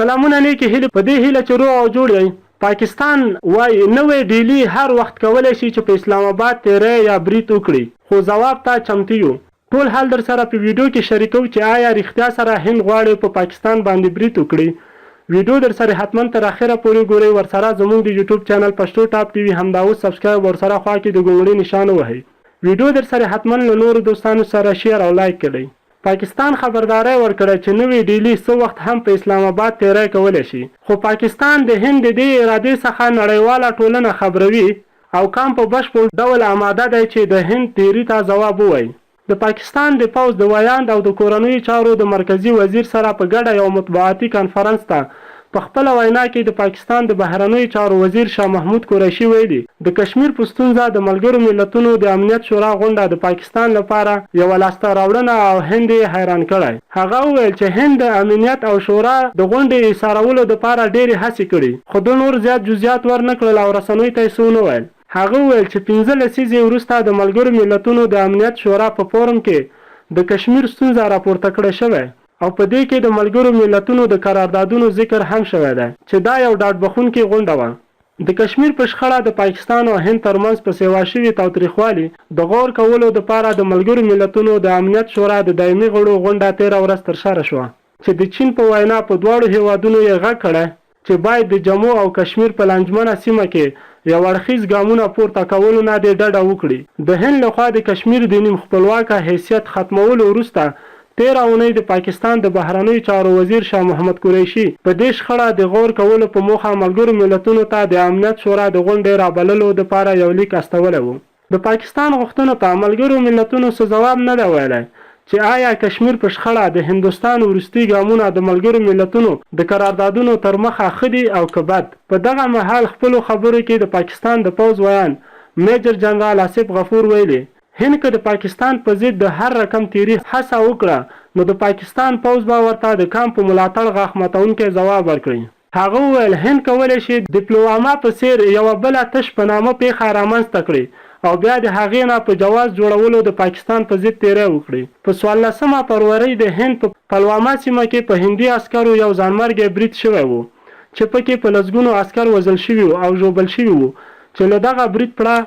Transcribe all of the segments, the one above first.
سلامونه نیکې هیلې په دې هیله چې روغ او جوړ یئ. پاکستان وایي نوی ډیلي هر وخت کولی شي چې په اسلام اباد تیری یا برید وکړي خو ځواب ته چمتو یو. ټول حال درسره په ویډیو کې شریکوو چې آیا رښتیا سره هند غواړي په پاکستان باندې برید وکړي. ویډیو درسره حتما تر اخره پورې ګورئ ورسره زموږ د یوټیوب چینل پښتو ټاپ ټي وي همدا اوس سبسکرایب ورسره خوا کې د ګونګړي نشان ووهئ. ویډیو درسره حتما له نورو دوستانو سره شیر او لایک کړئ. پاکستان خبرداری ورکړی چې نوی ډیلي څه وخت هم په اسلام اباد تیری کولی شي، خو پاکستان د هند د دې ارادې څخه نړیواله ټولنه خبروي او کام په بشپړ ډول اماده دی چې د هند تیري ته ځواب ووایي. د پاکستان د پوځ د ویاند او د کورنیو چارو د مرکزي وزیر سره په ګډه یو مطبوعاتي کانفرنس ته په خپله وینا کې د پاکستان د بهرنیو چارو وزیر شاه محمود قریشي ویلي، د کشمیر په ستونزه د ملګرو ملتونو د امنیت شورا غونډه د پاکستان لپاره یوه لاسته راوړنه او هند یې حیران کړی. هغه وویل چې هند د امینیت او شورا د غونډې ایسارولو دپاره ډېرې هڅې کړي، خو ده نور زیات جزیات ورنه کړل او رسنیو ته یې څه ونه ویل. هغه وویل چې پنځه لسیزې وروسته د ملګرو ملتونو د امنیت شورا په فورم کې د کشمیر ستونزه راپورته کړی شوی او په دې کې د ملګرو ملتونو د قراردادونو ذکر هم شوی دی چې دا یو ډاډ بخښونکې غونډه وه. د کشمیر په شخړه د پاکستان او هند ترمنځ په سېوا شوي تاوتریخوالي د غور کولو دپاره د ملګرو ملتونو د امنیت شورا د دایمي غړو غونډه تېره ورځ ترسره شوه چې د چین په وینا په دواړو هېوادونو یې غږ کړی چې باید د جمو او کشمیر په لانجمنه سیمه کې یو اړخیز ګامونه پورته کولو نه دې ډډه وکړي. د هند لخوا د کشمیر د نیم خپلواکه حیثیت ختمولو وروسته تېره اونۍ د پاکستان د بهرنیو چارو وزیر شاه محمد قریشي په دې شخړه د غور کولو په موخه ملګرو ملتونو ته د امنیت شورا د غونډې رابللو دپاره یو لیک استولی و. د پاکستان غوښتنو ته ملګرو ملتونو څه ځواب نه دی ویلی چې آیا کشمیر په شخړه د هندوستان وروستي ګامونه د ملګرو ملتونو د قراردادونو تر مخه ښه دي او که بد. په دغه مهال خپلو خبرو کې د پاکستان د پوځ ویاند میجر جنرال آصف غفور ویلي، هند که د پاکستان په ضد د هر رقم تیري هڅه وکړه نو د پاکستان پوځ به ورته د قام په ملاتړ غاښ ماتونکی ځواب ورکړي. هغه وویل، هند کولی شي د پلواما په څېر یوه بله تش په نامه پېښه رامنځ ته کړي او بیا د هغې نه په جواز جوړولو د پاکستان په ضد تېری وکړي. په څوارلسمه فرورۍ د هند په پلواما سیمه کې په هندي عسکرو یو ځانمرګی برید شوی و چې پکې په لسګونو عسکر وژل شوي او ژوبل شوي وو چې له دغه برید پړه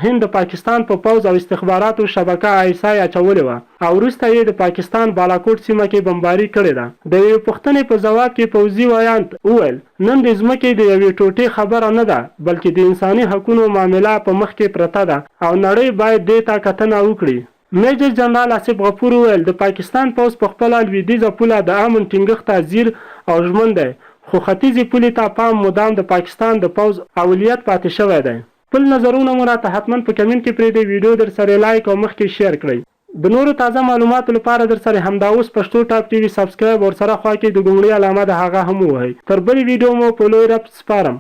هند د پاکستان په پوځ او استخباراتو شبکه آی اس آی اچولې وه او وروسته یې د پاکستان بالاکوټ سیمه کې بمباري کړې ده. د یوې پوښتنې په ځواب کې پوځي ویاند وویل، نن د ځمکې د یوې ټوټې خبره نه ده، بلکې د انساني حقونو معامله په مخ کې پرته ده او نړۍ باید دې ته کتنه وکړي. میجر جنرال آصف غفور وویل، د پاکستان پوځ په خپله لویدیځه پوله د امن ټینګښت ته ځیر او ژمن دی، خو ختیځې پولې ته پام مدام د پاکستان د پوځ اولیت پاتې شوی دی. خپل نظرونه مو راته حتما په کمنټ کې پرېږدئ، ویډیو درسره لایک او مخکې شیر کړئ. د نورو تازه معلوماتو لپاره درسره همدا اوس پښتو ټاپ ټي وي سبسکرایب ورسره خوا کې د ګونګړي علامه ده هغه هم ووهئ. تر بلې ویډیو مو په لوی رب سپارم.